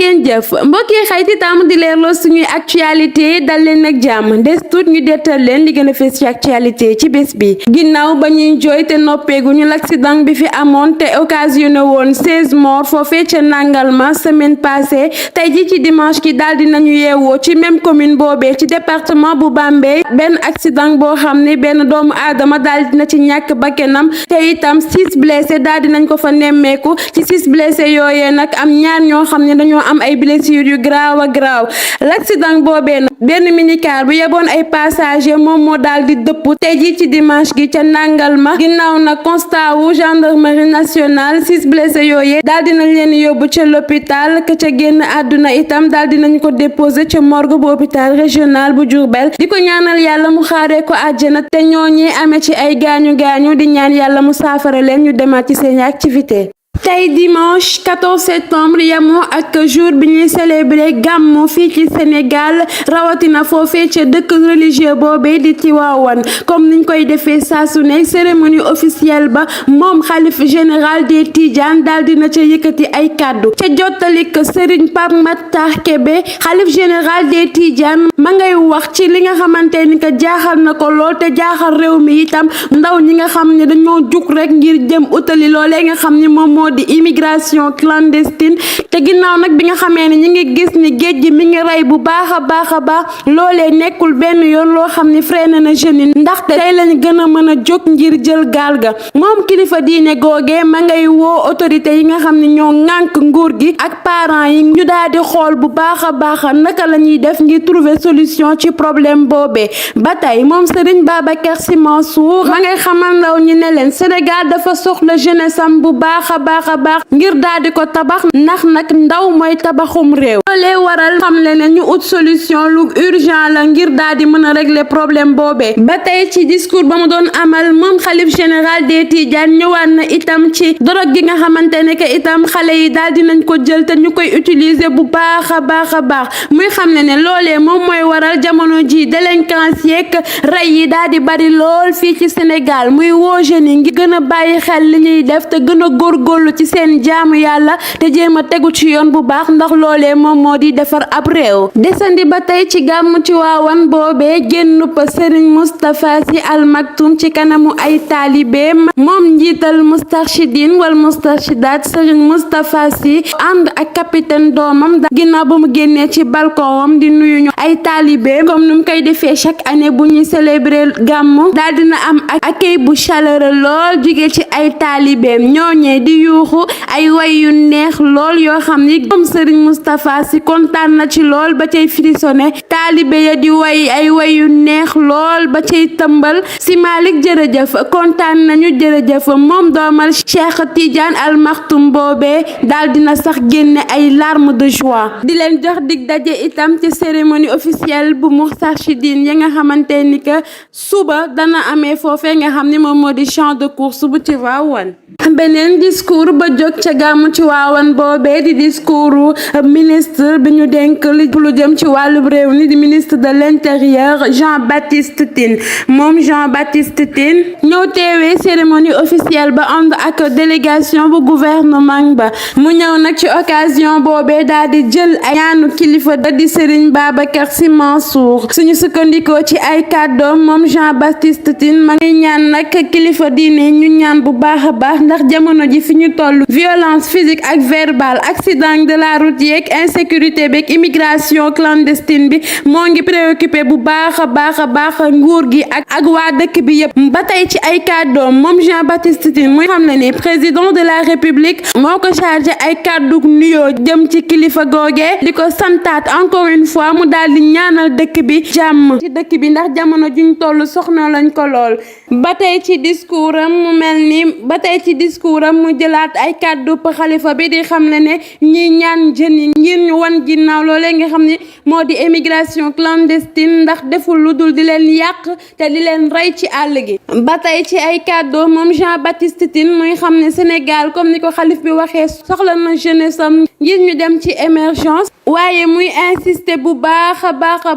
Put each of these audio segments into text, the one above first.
ngeen jëf mbokk yi xayti taamu di leerloo suñuy actualité dal leen ak jàmm des tuut ñu dettal leen li gën a fees ci actualité ci bés bi ginnaaw ba ñuy jooy te noppeeguñu l'accident bi fi amoon te occasionné woon 16 morts foofee ca Nangalma semaine passée tey ji ci dimanche ki daal dinañu yeewoo ci même commune boobee ci département bu Bambey benn accident boo xam ne benn doomu aadama daal dina ci ñàkk bakkanam te itam 6 blessés daal dinañ ko fa nemmeeku ci 6 blessés yooyee nag am ñaar ñoo xam ne dañoo am ay blessures yu graaw a graaw l'accident boobee nag benn minicar bu yeboon ay passagers moom moo daal di dëpp tey jii ci dimanche gi ca Nangalma ginnaaw nag constat wu gendarmerie nationale 6 blessés yooyee daal dinañ leen yóbbu ca l'hôpital ka ca génn àdduna itam daal dinañ ko déposé ca morgue bu hôpital régional bu Diourbel di ko ñaanal yàlla mu xaaree ko àjjana te ñooñi amee ci ay gaañu di ñaan yàlla mu saafara leen ñu demaat ci seeni activité tey dimanche 14 septembre yamoo ak jour bi ñuy célébrer gàmmu fii ci Sénégal rawatina foofee ca dëkk religieux boobee di Tivaouane comme niñ koy defee saa su ne cérémonie officielle ba moom xalif général des Tidianes daal dina ca yëkkati ay kàddu ca jottalik Serigne Pape Matar Kébé xalif général des Tidianes ma ngay wax ci li nga xamante ni que jaaxal na ko lool te jaaxal réew mi itam ndaw ñi nga xam ne dañoo jug rek ngir jëm utali loolee nga xam ni moom moo di immigration clandestine te ginnaaw nag bi nga xamee ne ñi ngi gis ni géej gi mi ngi rey bu baax a baax loolee nekkul benn yoon loo xam ni freiné na jeunes yi ndaxte tey lañ gën a mën a jóg ngir jël gaal ga moom kilifa diine googee ma ngay woo autorité yi nga xam ne ñoo ŋànk nguur gi ak parents yi ñu daal di xool bu baax a baax naka la ñuy def ngir trouver solution ci problème boobee ba tey moom Serigne Babacar Sy Mansour ma ngay xamal ndaw ñi ne leen Sénégal dafa soxla jeunesse am bu baax a baax ngir daal di ko tabax ndax nag ndaw mooy tabaxum réew loolee waral xam le ne ñu ut solution lu urgent la ngir daal di mën a régler problème boobee ba tey ci discours ba mu doon amal moom xalif général des Tidianes ñëwaat na itam ci drogue gi nga xamante ne que itam xale yi daal dinañ ko jël te ñu koy utiliser bu baax a baax muy xam le ne loolee moom mooy waral jamono ji délinquance yeeg rey yi daal di bari lool fii ci Sénégal muy woo jeunes yi ngir gën a bàyyi xel li ñuy def te gën a góorgóorlu ci seen jaamu yàlla te jéem a tegu ci yoon bu baax ndax loolee moom moo di defar ab réew desandi ba tey ci gàmmu Tiwaawan boobee génn pa Serigne Moustapha Sy Al Maktoum ci kanamu ay taalibeem moom njiital Moustarchidine wal Moustarchidaat Serigne Moustapha Sy ànd ak capitaine doomam ginnaaw ba mu génnee ci balcon wam di nuyu ñu ay taalibeem comme nu mu koy defee chaque année bu ñuy célébrer gàmmu daal dina am accueil bu chaleureux lool jóge ci ay taalibeem ñooñee di yuuxu ay way yu neex lool yoo xam ni moom Serigne Moustapha Sy kontaan na ci lool ba cay frissonné taalibe ya di way ay way yu neex lool ba cay tëmbal si Malick jërëjëf kontaan nañu jërëjëf moom doomal Cheikh Tidiane Al Maktoum boobee daal dina sax génne ay larmes de joie di leen jox dig daje itam ci cérémonie officielle bu Moustarchidine ya nga xamante ni que suba dana amee foofee nga xam ni moom moo di champ de course bu Tivaouane beneen discours ba jóg ca gàmmu Tiwaawan boobee di discours ministre bi ñu dénk lu jëm ci wàllu réew ni di ministre de l'intérieur Jean-Baptiste Tine moom Jean-Baptiste Tine ñëw teewee cérémonie officielle ba ànd ak délégation bu gouvernement ba mu ñëw nag ci occasion boobee daal di jël ay ñaanu kilifa di Serigne Babacar Sy Mansour suñu sukkandikoo ci ay kàddoom moom Jean-Baptiste Tine ma ngi ñaan nag kilifa diine ñu ñaan bu baax a baax ndax jamono ji fi ñu toll violence physique ak verbale accident de la route yeeg insécurité beeg immigration clandestine bi moo ngi préoccupé bu baax a baax nguur gi ak waa dëkk bi yépp ba tey ci ay kàddoom moom Jean-Baptiste Tine muy xam ne ni président de la république moo ko chargé ay kàddu nuyoo jëm ci kilifa googee di ko santaat encore une fois mu daal di ñaanal dëkk bi jàmm ci dëkk bi ndax jamono juñ toll soxna lañ ko lool ba tey ci discours am mu jëlaat ay kàddu pa xalifa bi di xam le ne ñi ñaan jeunes yi ngir ñu wan ginnaaw loolee nga xam ne moo di immigration clandestine ndax deful lu dul di leen yàq te di leen rey ci àll gi ba tey ci ay kàddu moom Jean-Baptiste Tine muy xam ne Sénégal comme ni ko xalif bi waxee soxla na jeunesse am ngir ñu dem ci émergence waaye muy insister bu baax a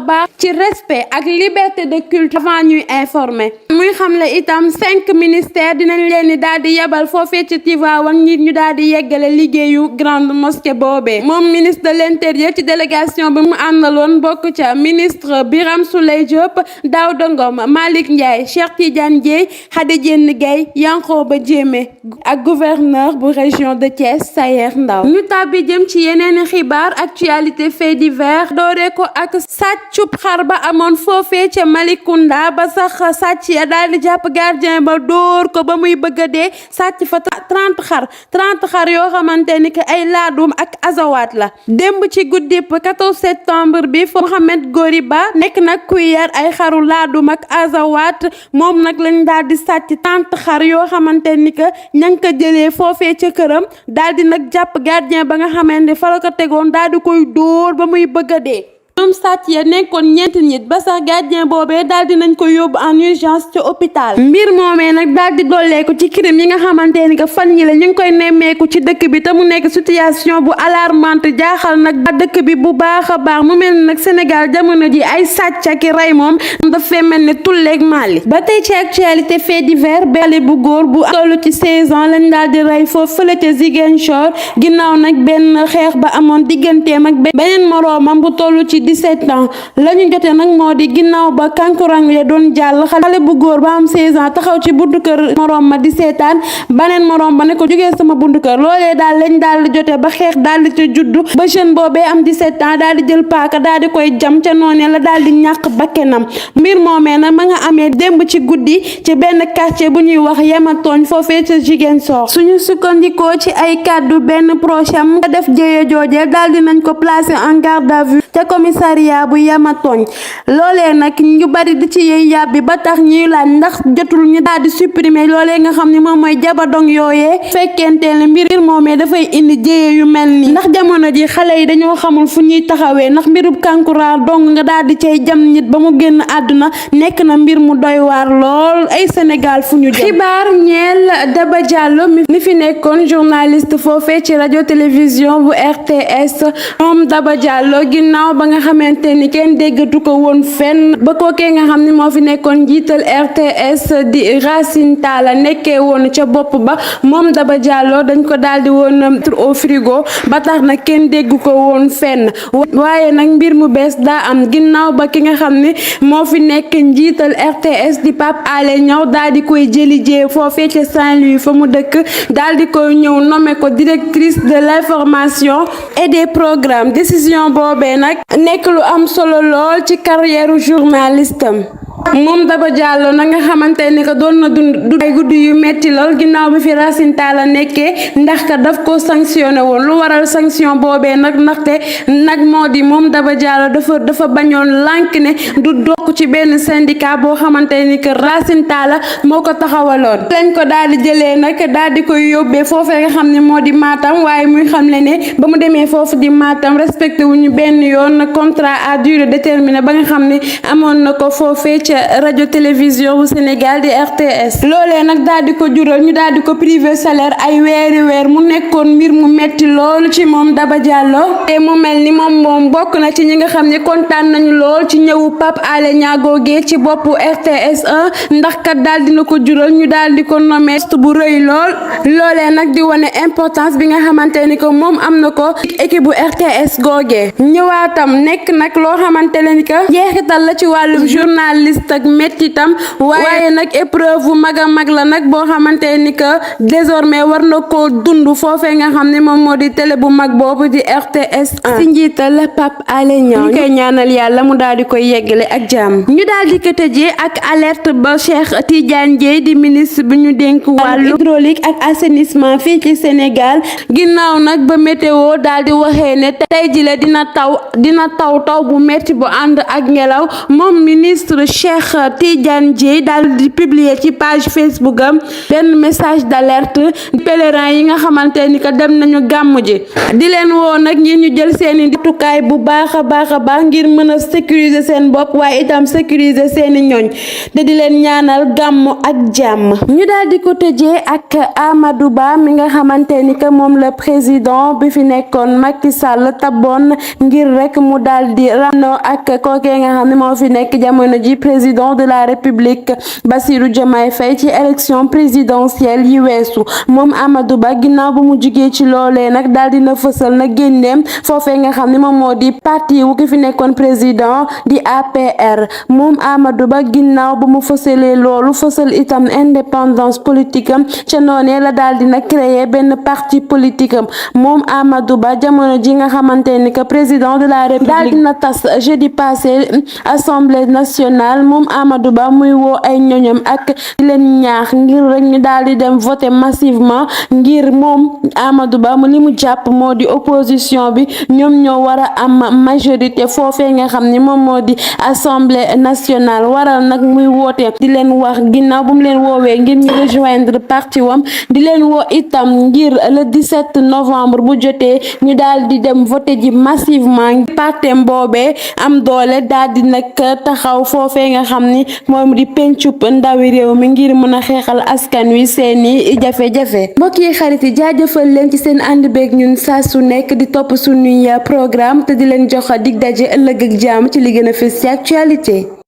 baax ci respect ak liberté de culte avant ñuy informer muy xamle itam 5 ministères dinañ leen ni daal di yebal foofee ci Tivaouane ngir ñu daal di yeggale liggéeyu grande mosquée boobee moom ministre de l'intérieur ci délégation bi mu àndaloon bokk ca ministre Birame Souleye Diop Daouda Ngom Malick Ndiaye Cheikh Tidiane Dièye Khady Diène Gaye Yankhoba Diémé ak gouverneur bu région de Thiès Sayer Ndaw ñu tàbbi jëm ci yeneen xibaar actualité fait divers dooree ko ak sàccub xar ba amoon foofee ca Malicounda ba sax sàcc ya daal di jàpp gardien ba dóor ko ba muy bëgg a dee sàcc fa 30 xar yoo xamante ni que ay laadum ak azawaat la démb ci guddib 14 septembre bi fa Mohamed Gori Ba nekk nag kuy yar ay xaru laadum ak azawaat moom nag lañ daal di sàcc 30 xar yoo xamante ni que ña ngi ko jëlee foofee ca këram daal di nag jàpp gardien ba nga xamante fa la ko tegoon daal di koy dóor ba muy bëgg a dee ñoom sàcc ya nekkoon ñeenti nit ba sax gardien boobee daal di nañ ko yóbbu en urgence ci hôpital mbir moomee nag daal di dolleeku ci crime yi nga xamante ni que fan yi la ñu ngi koy nemmeeku ci dëkk bi te mu nekk situation bu alarmante jaaxal nag dëkk bi bu baax a baax mu mel ni nag Sénégal jamono ji ay sàcc ak rey moom dafay mel ni tulleeg Mali ba tey ci actualité fait divers benn bu góor bu tollu ci 16 ans lañ daal di rey foofu fële ca Ziguinchor ginnaaw nag benn xeex ba amoon digganteem ak beneen moroomam bu tollu ci 17 ans la ñu jotee nag moo di ginnaaw ba kankurang ya doon jàll xale bu góor ba am 16 ans taxaw ci buntu kër moroom ma di seetaan baneen moroom ba ne ko jógee sama buntu kër loolee daal lañ daal di jotee ba xeex daal di ca juddu ba jeune boobee am 17 ans daal di jël paaka daal di koy jam ca noonee la daal di ñàkk bakkenam mbir moomee nag ma nga amee démb ci guddi ci benn quartier bu ñuy wax Yamatooñ foofee ca Ziguinchor suñu sukkandikoo ci ay kàddu benn proche am nga def jëye joojee daal di nañ ko placer en garde à vue ca commissariat bu Yamatooñ loolee nag ñu bari di ci yey yàbbi ba tax ñuy laaj ndax jotul ñu daal di supprimer loolee nga xam ne moom mooy jabadong yooyee fekkente ne mbir moomee dafay indi jéye yu mel nii ndax jamono ji xale yi dañoo xamul fu ñuy taxawee ndax mbirub kankuraar dong nga daal di cay jam nit ba mu génn àdduna nekk na mbir mu doy waar lool ay Sénégal fu ñu jëm xibaar ñeel Daba Diallo mi fi nekkoon journaliste foofee ci rajo télévision bu RTS moom Daba Diallo ginnaaw ba nga xamante ni kenn déggatu ko woon fenn ba kookee nga xam ni moo fi nekkoon njiital RTS di Racine Talla nekkee woon ca bopp ba moom Daba Diallo dañ ko daal di woon au frigo ba tax nag kenn déggu ko woon fenn waaye nag mbir mu bees daa am ginnaaw ba ki nga xam ni moo fi nekk njiital RTS di Pape Alé Niang daal di koy jëli jee foofee ca Saint-Louis fa mu dëkk daal di koy ñëw nommé ko directrice de l'information et des programmes décision boobee nag nekk lu am solo lool ci carrière journaliste am moom Daba Diallo na nga xamante ni que doon na dund ay guddi yu metti lool ginnaaw bi fi Racine Talla nekkee ndax ka daf ko sanctionné woon lu waral sanction boobee nag ndaxte nag moo di moom Daba Diallo dafa bañoon lànk ne du dokk ci benn syndicat boo xamante ni que Racine Talla moo ko taxawaloon lañ ko daal di jëlee nag daal di koy yóbbee foofee nga xam ne moo di Matam waaye muy xam le ne ba mu demee foofu di Matam respecté wuñu benn yoon contrat à durée déterminée ba nga xam ne amoon na ko foofee radio télévision bu Sénégal di RTS loolee nag daal di ko jural ñu daal di ko privé salaire ay weer mu nekkoon mbir mu metti loolu ci moom Daba Diallo te mu mel ni moom bokk na ci ñi nga xam ne kontaan nañu lool ci ñëwu Pape Alé Niang googee ci boppu RTS 1 ndax kat daal dina ko jural ñu daal di ko nommé poste bu rëy lool loolee nag di wane importance bi nga xamante ni ko moom am na ko équipe bu RTS googee ñëwaatam nekk nag loo xamante ni que jeexital la ci wàllum journaliste ak mettitam waaye nag épreuve bu mag a mag la nag boo xamante ni que désormais war na koo dund foofee nga xam ne moom moo di télé bu mag boobu di RTS 1 si njiital Pape Alé Niang ñu koy ñaanal yàlla mu daal di koy yeggale ak jàmm ñu daal di ko tëjee ak alerte ba Cheikh Tidiane Dièye di ministre bi ñu dénk wàllu hydraulique ak assainissement fii ci Sénégal ginnaaw nag ba météo daal di waxee ne tey ji la dina taw bu metti bu ànd ak ngelaw moom ministre Cheikh Cheikh Tidiane Dièye daal di publier ci page Facebook am benn message d'alerte pèlerin yi nga xamante ni que dem nañu gàmmu ji di leen woo nag ngir ñu jël seeni ditukaay bu baax a baax ngir mën a sécuriser seen bopp waaye itam sécuriser seeni ñooñ te di leen ñaanal gàmmu ak jàmm. ñu daal di ko tëjee ak Amadou Ba mi nga xamante ni que moom la président bi fi nekkoon Macky Sall taboon ngir rek mu daal di rano ak kookee nga xam ne moo fi nekk jamono ji président de la République Bassirou Diomaye Faye ci élection présidentielle yi weesu. moom Amadou Ba ginnaaw bu mu jugee ci loolee nag daal dina fësal na génneem foofee nga xam ne moom moo di parti wu ki fi nekkoon président di APR moom Amadou Ba ginnaaw bu mu fësalee loolu fësal itam indépendance politique am ca noonee la daal dina créer benn parti politique am moom Amadou Ba jamono ji nga xamante ni que président de la République daal dina tas jeudi passé assemblée nationale moom Amadou Ba muy woo ay ñoñam ak di leen ñaax ngir rek ñu daal di dem voter massivement ngir moom Amadou Ba mu li mu jàpp moo di opposition bi ñoom ñoo war a am majorité foofee nga xam ni moom moo di assemblée nationale waral nag muy woote di leen wax ginnaaw bu mu leen woowee ngir ñu rejoindre parti wam di leen woo itam ngir le 17 novembre bu jotee ñu daal di dem voter ji massivement partem boobee am doole daal di nag taxaw foofee nga xam ni moom di pencub ndawi réew mi ngir mën a xeexal askan wi seeni jafe-jafe. mbokk yi xarit yi jaajëfal leen ci seen ànd beeg ñun saa su nekk di topp suñuy programme te di leen jox dig daje ëllëg ak jàmm ci li gën a fës ci actualité.